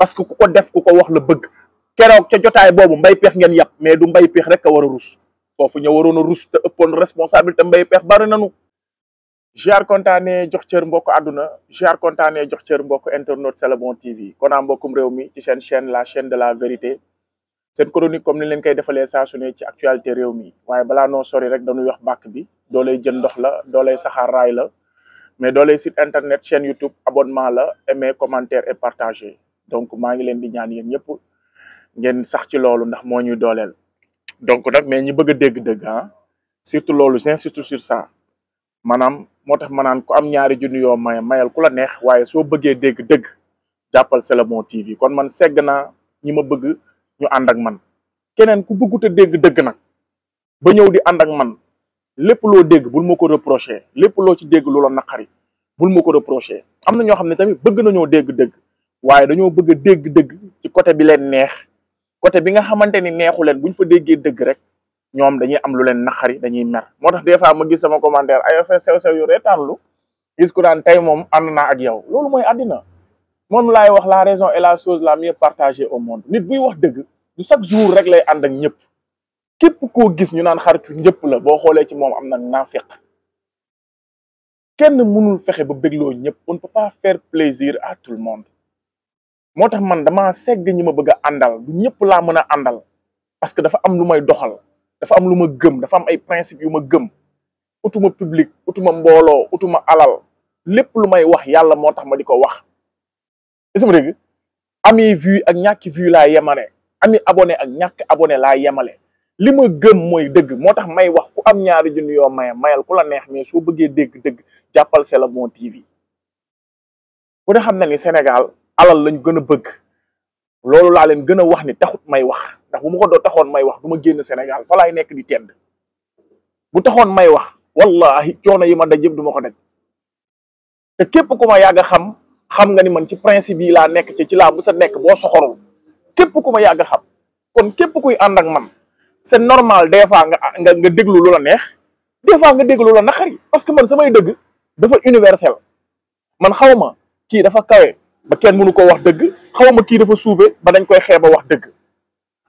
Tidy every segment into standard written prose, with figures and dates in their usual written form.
parce que ku ko def ku ko wax la bëgg keroog ca jotaay boobu mbay peex ngeen yàpp mais du mbay peex rek a war a rus foofu ñu waroon a rus te ëppoon responsabilité mbay peex bari nanu jaar kontaane jox cër mbokk àdduna jaar kontaane jox cër mbokk internet C'est le bon TV kon a mbokkum réew mi ci seen chaîne la chaîne de la vérité seen chronique comme ni leen koy defalee saa su ne ci actualité réew mi waaye balaa noo sori rek dañuy wax bàkk bi doolay jën ndox la doolay saxaar raay la mais doolay site internet chaîne YouTube abonnement la aimer commentaire et partager donc maa ngi leen di ñaan yéen ñëpp ngeen sax ci loolu ndax moo ñuy dooleel donc nag mais ñi bëgg a dégg-dëgg ah surtout loolu j'insiste sur ça maanaam moo tax ma naan ku am ñaari junni yoo mayal ku la neex waaye soo bëggee dégg-dëgg jàppal C'est le bon TV kon man segg naa ñi ma bëgg ñu ànd ak man keneen ku bëggut a dégg-dëgg nag ba ñëw di ànd ak man lépp loo dégg bul ma ko reproché lépp loo ci dégg lu la naqari bul ma ko reproché am na ñoo xam ne tamit bëgg nañoo dégg-dëgg waaye dañoo bëgg a dégg-dëgg ci côté bi leen neex côté bi nga xamante ni neexu leen buñ fa déggee dëgg rek ñoom dañuy am lu leen naqari dañuy mer moo tax des fois ma gis sama commentaire ay affaire sew-sew yu reetaanlu gis ku daan tey moom ànd naa ak yow loolu mooy àddina moom laay wax la raison est la chose la mieux partagée au monde nit buy wax dëgg du chaque jour rek lay ànd ak ñëpp képp koo gis ñu naan xaritu ñëpp la boo xoolee ci moom am na naafeq kenn mënul fexe ba bégloo ñëpp on ne peut pas faire plaisir à tout le monde moo tax man dama segg ñi ma bëgg a àndal du ñëpp laa mën a àndal parce que dafa am lu may doxal dafa am lu ma gëm dafa am ay principe yu ma gëm utuma public utuma mbooloo utuma alal lépp lu may wax yàlla moo tax ma di ko wax est-ce que dégg ami vue ak ñàkki vue laa yemale ami abonné ak ñàkk abonné laa yemale li ma gëm mooy dëgg moo tax may wax ku am ñaari junni yoo mayal ku la neex mais soo bëggee dégg-dëgg jàppal C'est le bon TV ku ne xam na ni Sénégal alal lañ gën a bëgg loolu laa leen gën a wax ni taxut may wax ndax bu ma ko doo taxoon may wax du ma génn Sénégal fa laay nekk di tedd bu taxoon may wax wallahi coono yi ma daj yëpp du ma ko daj te képp ku ma yàgg a xam nga ni man ci principe yi laa nekk ci laa bu sa nekk boo soxorul képp ku ma yàgg a xam kon képp kuy ànd ak man c'est normal des fois nga déglu lu la neex des fois nga déglu lu la naqari parce que man samay dëgg dafa universel man xaw ma kii dafa kawe ba kenn mënu ko wax dëgg xaw ma kii dafa suufe ba dañ koy xeeba wax dëgg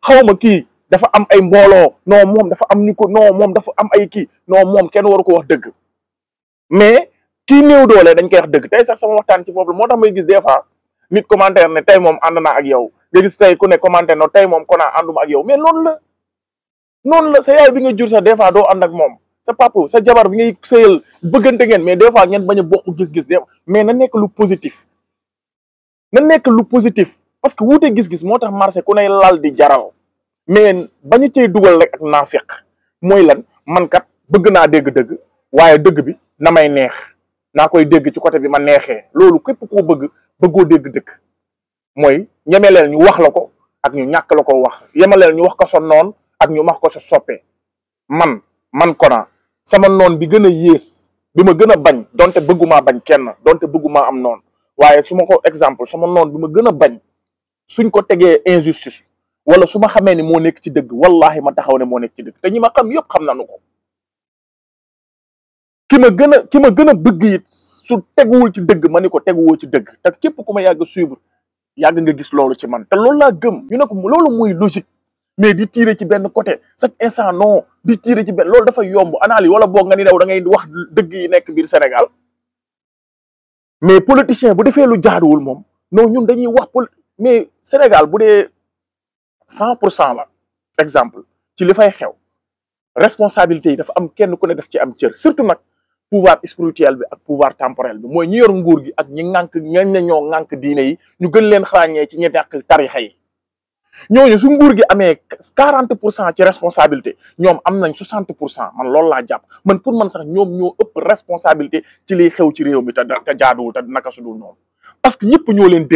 xaw ma kii dafa am ay mbooloo non moom dafa am ñu ko non moom dafa am ay kii non moom kenn waru ko wax dëgg mais kii néew doole dañ koy wax dëgg tey sax sama waxtaan ci foofu la moo tax may gis des fois nit commentaire ne tey moom ànd naa ak yow nga gis tey ku ne commentaire no tey moom konaa ànduma ak yow mais noonu la sa yaay bi nga jur sax des fois doo ànd ak moom sa papa sa jabar bi ngay sëyal bëggante ngeen mais des fois ngeen bañ a bokk gis-gis mais na nekk lu positif parce que wuute gis-gis moo tax marché ku ne lal di jaral mais bañu cey dugal rek ak naafeq mooy lan man kat bëgg naa dégg-dëgg waaye dëgg bi na may neex naa koy dégg ci côté bi ma neexee loolu képp koo bëggoo dégg-dëgg mooy ñemeleel ñu wax la ko ak ñu ñàkk la ko wax yemaleel ñu wax ko sa noon ak ñu wax ko sa soppe man Kona sama noon bi gën a yées bi ma gën a bañ donte bëggumaa bañ kenn donte bëggumaa am noon waaye su ma ko exemple sama noon bi ma gën a bañ suñ ko tegee injustice wala su ma xamee ni moo nekk ci dëgg wallahi ma taxaw ne moo nekk ci dëgg te ñi ma xam yëpp xam nañu ko ki ma gën a bëgg it su teguwul ci dëgg ma ni ko teguwoo ci dëgg te képp ku ma yàgg suivre yàgg nga gis loolu ci man te loolu laa gëm ñu ne ko loolu muy logique mais di tirer ci benn côté chaque instant non di tirer ci benn loolu dafa yomb analyse wala boog nga ni daw da ngay wax dëgg yi nekk biir Sénégal mais politicien bu defee lu jaaduwul moom non ñun dañuy wax mais Sénégal bu dee 100% la exemple ci li fay xew responsabilité yi dafa am kenn ku ne daf ci am cër surtout nag pouvoir spirituel bi ak pouvoir temporel bi mooy ñi yor nguur gi ak ñi ŋànk ñoo ŋànk diine yi ñu gën leen xarañee ci ñi nekk tarixa yi ñooñu su nguur gi amee 40% ci responsabilité ñoom am nañ 60% man loolu laa jàpp man pour man sax ñoom ñoo ëpp responsabilité ci liy xew ci réew mi te jaaduwul te naka su dul noonu parce que ñëpp ñoo leen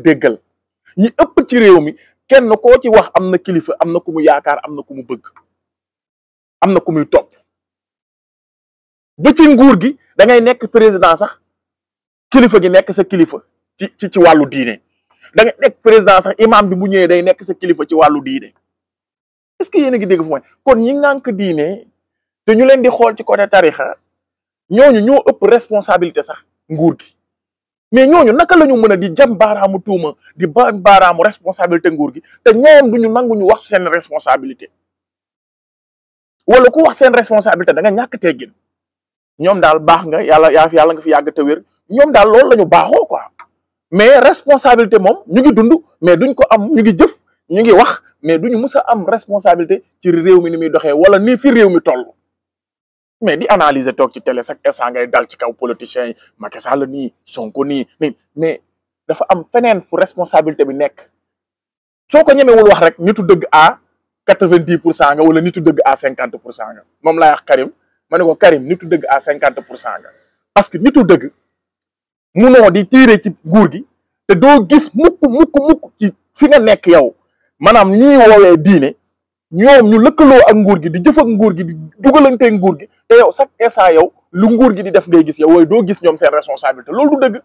déggal ñi ëpp ci réew mi kenn koo ci wax am na kilifa am na ku mu yaakaar am na ku mu bëgg am na ku muy topp ba ci nguur gi da ngay nekk président sax kilifa gi nekk sa kilifa ci wàllu diine da ngay nekk président sax imam bi bu ñëwee day nekk sa kilifa ci wàllu diine est-ce que yéen a ngi dégg fu mooy kon ñi ngànk diine te ñu leen di xool ci côté tarixa ñooñu ñoo ëpp responsabilité sax nguur gi mais ñooñu naka la ñu mën a di jam baaraamu tuuma di baaraamu responsabilité nguur gi te ñoom duñu nangu ñu wax seen responsabilité wala ku wax seen responsabilité da nga ñàkk teggin ñoom daal baax nga yàlla nga fi yàgg te wér ñoom daal loolu la ñu baaxoo quoi mais responsabilité moom ñu ngi dund mais duñ ko am ñu ngi jëf ñu ngi wax mais duñu mës a am responsabilité ci réew mi ni muy doxee wala ni fi réew mi toll mais di analyser toog ci télé chaque instant ngay dal ci kaw politiciens yi Macky Sall nii Sonko nii mais dafa am feneen fu responsabilité bi nekk soo ko ñemewul wax rek nitu dëgg à 90% nga wala nitu dëgg à 50% nga moom laay wax Karim ma ne ko Karim nitu dëgg à 50% nga parce que nitu dëgg munoo di tiire ci nguur gi te doo gis mukk ci fi nga nekk yow maanaam ñii woowee diine ñoom ñu lëkkaloo ak nguur gi di jëf ak nguur gi di dugalante nguur gi te yow chaque instant yow lu nguur gi di def ngay gis yow wooyu doo gis ñoom seen responsabilité loolu du dëgg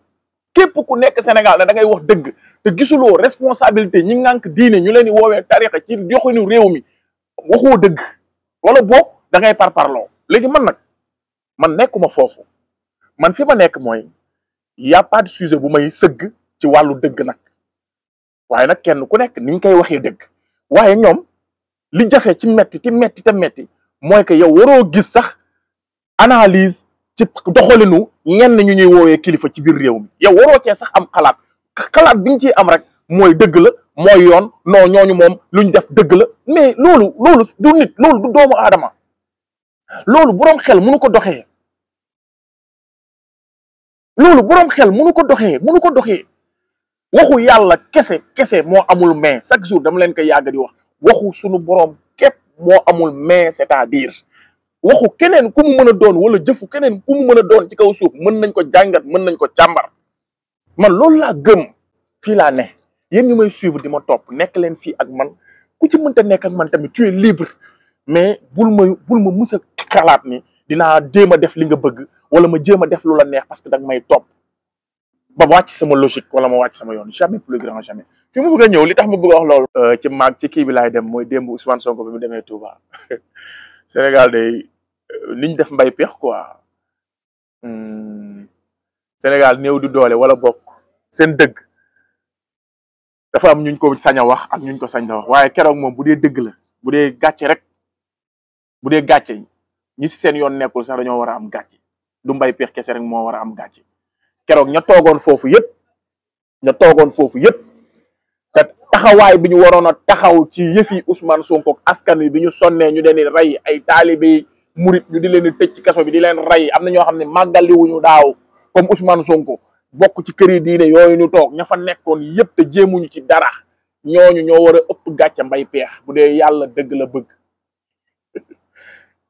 képp ku nekk Sénégal ne da ngay wax dëgg te gisuloo responsabilité ñi ngànk diine ñu leen di woowee tarixa ci joxinu réew mi waxoo dëgg wala boog da ngay parparloo léegi man nekkuma foofu man fi ma nekk mooy y a pas de sujet bu may sëgg ci wàllu dëgg nag waaye nag kenn ku nekk ni ñu koy waxee dëgg waaye ñoom li jafe ci metti mooy que yow waroo gis sax analyse ci doxalinu ñenn ñu ñuy woowee kilifa ci biir réew mi yow waroo cee sax am xalaat bi nga ciy am rek mooy dëgg la mooy yoon non ñooñu moom luñ def dëgg la mais loolu du nit loolu du doomu aadama loolu boroom xel mënu ko doxee mënu ko doxee waxu yàlla kese moo amul mais chaque jour dama leen koy yàgg di wax waxu sunu boroom képp moo amul mais c'est-à-dire waxu keneen ku mu mën a doon wala jëfu keneen ku mu mën a doon ci kaw suuf mën nañ ko jàngat mën nañ ko càmbar man loolu laa gëm fii laa ne yéen ñu may suivre di ma topp nekk leen fii ak man ku ci mënta nekk ak man tamit tu es libre mais bul ma mës a xalaat ni dinaa jéem a def li nga bëgg wala ma jéem a def lu la neex parce que danga may topp ba wàcc sama logique wala ma wàcc sama yoon jamais plus grand jamais fi mu bëgg a ñëw li tax ma bëgg a wax loolu ci kii bi laay dem mooy démb Ousmane Sonko bi mu demee Touba Sénégal day liñ def mbay peex quoi Sénégal néew du doole wala bokk seen dëgg dafa am ñuñ ko sañ a wax ak ñuñ ko sañ a wax waaye keroog moom bu dee dëgg la bu dee gàcce rek bu dee gàcce ñi si seen yoon nekkul sax dañoo war a am gàcce du mbay peex kese rek moo war a am gàcce keroog ña toogoon foofu yëpp te taxawaay bi ñu waroon a taxaw ci yëfi Ousmane Sonko askan wi bi ñu sonnee ñu leen rey ay taalibe murit ñu di leen di tëj ci kaso bi di leen rey am na ñoo xam ne màggaliwuñu daaw comme Ousmane Sonko bokk ci këri diine yooyu ñu toog ña fa nekkoon yëpp te jéemuñu ci dara ñooñu ñoo war a ëpp gàcce mbay peex bu dee yàlla dëgg la bëgg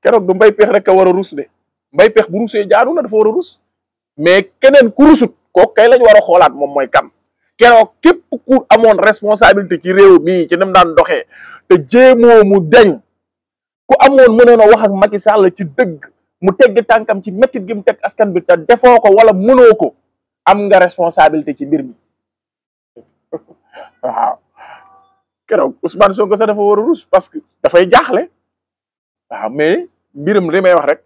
keroog du mbay peex rek a war a rus de mbay peex bu rusee jaadu na dafa war a rus mais keneen ku rusut kooku kay lañ war a xoolaat moom mooy kan keroog képp ku amoon responsabilité ci réew mi ci nam daan doxee te jéemoo mu deñ ku amoon mënoon a wax ak Macky Sall ci dëgg mu tegg tànkam ci méttit gi mu teg askan bi te defoo ko wala mënoo ko am nga responsabilité ci mbir mi waaw keroog Ousmane Sonko sax dafa war a rus parce que dafay jaaxle waaw mais mbirum li may wax rek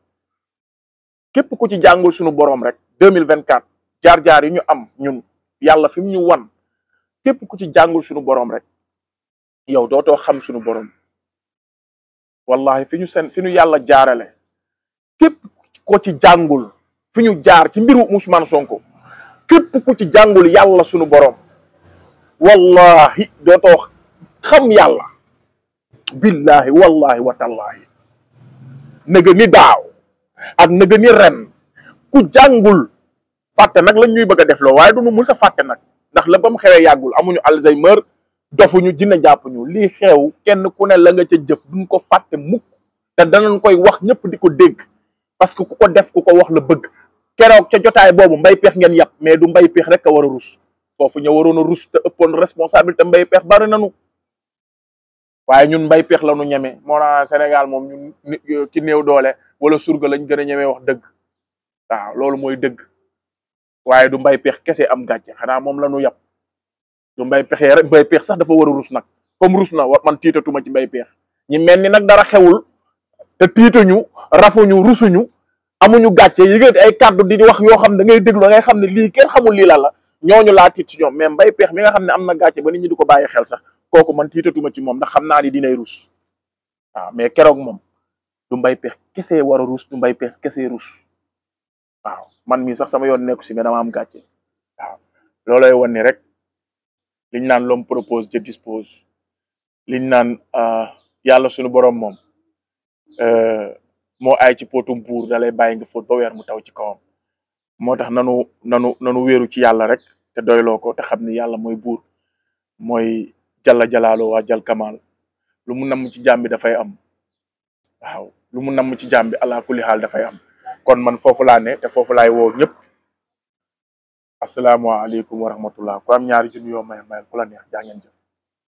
képp ku ci jàngul suñu boroom rek 2024 jaar-jaar yi ñu am ñun yàlla fi mu ñu wan képp ku ci jàngul suñu boroom rek yow dootoo xam suñu boroom wallahi fi ñu yàlla jaarale képp ko ci jàngul fi ñu jaar ci mbiru Ousmane Sonko képp ku ci jàngul yàlla suñu boroom wallahi dootoo xam yàlla billahi wallahi wa tallahi nëga ni daaw ak nëga ni ren ku jàngul fàtte nag lañ ñuy bëgg a def loo waaye duñu mës a fàtte nag ndax la ba mu xewee yàggul amuñu Alzheimer dofuñu dina jàpp ñu lii xew kenn ku ne la nga ca jëf duñ ko fàtte mukk te danañ koy wax ñëpp di ko dégg parce que ku ko def ku ko wax la bëgg keroog ca jotaay boobu mbay peex ngeen yàpp mais du mbay peex rek a war a rus foofu ñu waroon a rus te ëppoon responsabilité mbay peex bari nañu waaye ñun mbay peex la ñu ñeme moo naa Sénégal moom ñun ci néew doole wala surga lañ gën a ñemee wax dëgg waaw loolu mooy dëgg waaye du mbay peex kese am gàcce xanaa moom la ñu yàpp du mbay pexee rek mbay peex sax dafa war a rus nag comme rus na man tiitatuma ci mbay peex ñi mel ni nag dara xewul te tiituñu rafuñu rusuñu amuñu gàcce yëgati ay kàddu di wax yoo xam ne da ngay déglu ngay xam ne lii kenn xamul lii la ñooñu laa tiit ci ñoom. mais Mbaye Pekh mi nga xam ne am na gàcce ba nit ñi di ko bàyyi xel sax kooku man tiitatuma ci moom ndax xam naa ni dinay rus. waaw mais keroog moom du Mbaye Pekh kese war a rus, du Mbaye Pekh kese rus. waaw man mii sax sama yoon nekku si mais dama am gàcce. waaw loolay wan ni rek liñ naan l'homme propose Dieu dispose. liñ naan yàlla suñu borom moom moo ay ci potum buur da lay bàyyi nga fóot ba weer mu taw ci kawam. moo tax nanu wéeru ci yàlla rek te doyloo ko te xam ni yàlla mooy buur, mooy jalla jalaaloo waa jal kamaal. lu mu namm ci jaam bi dafay am. waaw lu mu namm ci jaam bi ala kulli xaal dafay am. kon man foofu laa ne te foofu laay woo ñëpp. asalaamaaleykum wa rahmatullah ku am ñaari junni yoo may mayal ku la neex jaa ngeen jëf.